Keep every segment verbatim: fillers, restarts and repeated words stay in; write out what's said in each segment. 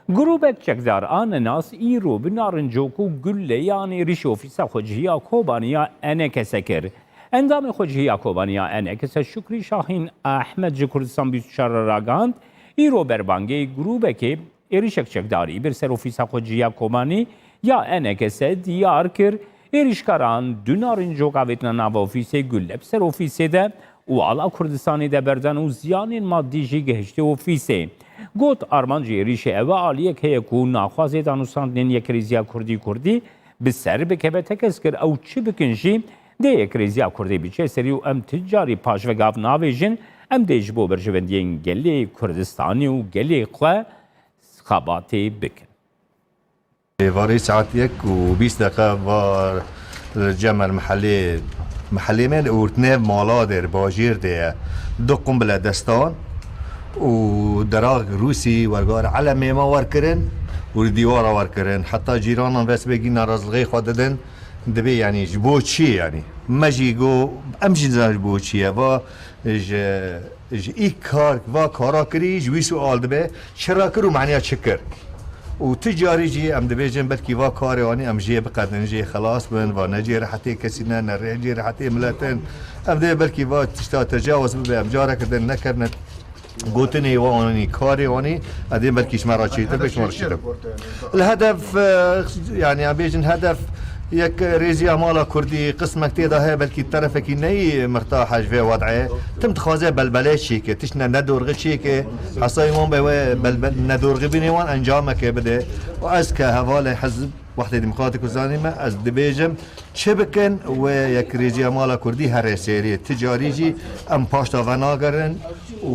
Grûbek çekdar a nenas îro bi narincok û gulle yan êrîşî ofîsa xwecihiya Kobanî ya E N K S kir. Endamê xwecihiya Kobanî ya E N K S Şukrî Şahîn Ehmed ji Kurdistan bîst û çar re ragihand, îro berbangê grûbekê êrîşek çekdarî bir ser ofîsa xwecihiya Kobanî ya E N K S diyar kir. Êrîşkaran du narincok avêtine nava ofîsê, gulle bi ser ofîsê de û ala Kurdistanê de berdan û ziyanên madî jî gihiştî ofîsê. Got, armancê êrîşê ew e, aliyek heye ku naxwazê danûstandinên Yekrêziya Kurdî Kurdî bi ser bikeve. Tekez kir, ew çi bikin jî dê Yekrêziya Kurdî biçe serî û em ti carî paşvegav navêjin, em dê ji bo berjewendiyên gelê Kurdistanê û gelê xwe xebatê bikin. Êvarî saet yek û bîst deqe va li Cemer mehellê, mehellê me li Urtnev Maladir bajêr de ye. Du qumbile destan û derag Rûsî wergar elemê me werkirin û li dîwara werkirin. Heta cîranan vestbêgî narazilixê xwe didin. Dibê, yanî, ji bo çi, yanî? Me jî got, em jî nizan ji bo çi ye. Va ji, ji î kar, va kara kirî, ji wî sual dibe, çi rakir û maniya çi kir? Û tu carî jî em dibêjin, belkî va karê wanî em jê biqedin, jê xelas bin, va ne cê rehetê kesî ne, ne rê cê rehetê milet in. Em dê belkî va tişta tecawuz bibe, em careke din nekirine. Gotinê wan anî, karê wanî, edê belkî ji me re çêtir be, ji me re çêtir. Li hedef, e, yanî, em bêjin hedef yek rêziya mala Kurdî, qismek tê de heye, belkî terefekî neyî mirtah e ji vê wed'ê. Tim dixwaze belbelê çêke, tişt ne, nedorxî çêke, hesayê wan be wê belbe-, nedorxîbûnê wan encameke bide. Û ez ke hevalê Hizb Wehdet Demokratîk Kurdistanê me, ez dibêjim, çi bikin, wê yekrêziya mala Kurdî here serê. Ti carî jî em paşta venagerin û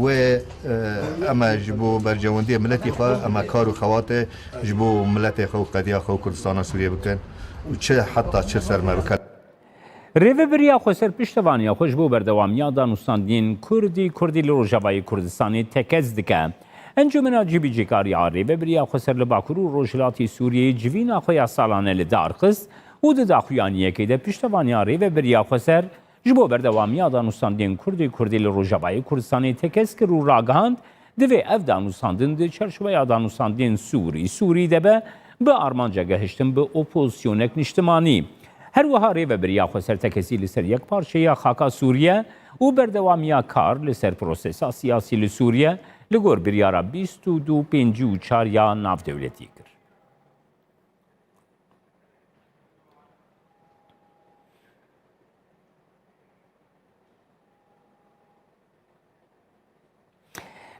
wê, e, em e ji bo berjewendiyê miletî xwe, em e kar û xewatê ji bo miletê xwe û qediya xwe û Kurdistana Sûriyê bikin û çi heta çi ser me bikin. Rêvebiriya Xweser piştevaniya xwe ji bo berdewamiya danûstandinên Kurdî Kurdî li Rojavayê Kurdistanê tekez dike. Encûmena Cîbicîkar ya Rêvebiriya Xweser li Bakur û Rojhilatî Sûriyeyê civîna xwe ya salane li dar xist û di daxuyaniyekê de piştevaniya Rêvebiriya Xweser ji bo berdewamiya danûstandinên Kurdî Kurdî li Rojavayê Kurdistanê tekez kir û ragihand, divê ev danûstandin di çarçoveya danûstandinên Sûrî Sûrî de be, bi armanca gehiştin bi opozîsyonek niştimanî. Her wiha Rêvebiriya Xweser tekesî li ser yekparçeya xaka Sûriye û berdewamiya kar li ser prosesa siyasî li Sûriye li gor biryara bîst û du pêncî û çar ya navdewletî kir.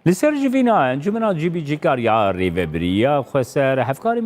Li ser civîna Encûmena Cîbicîkar ya Rêvebiriya Xweser, hevkarê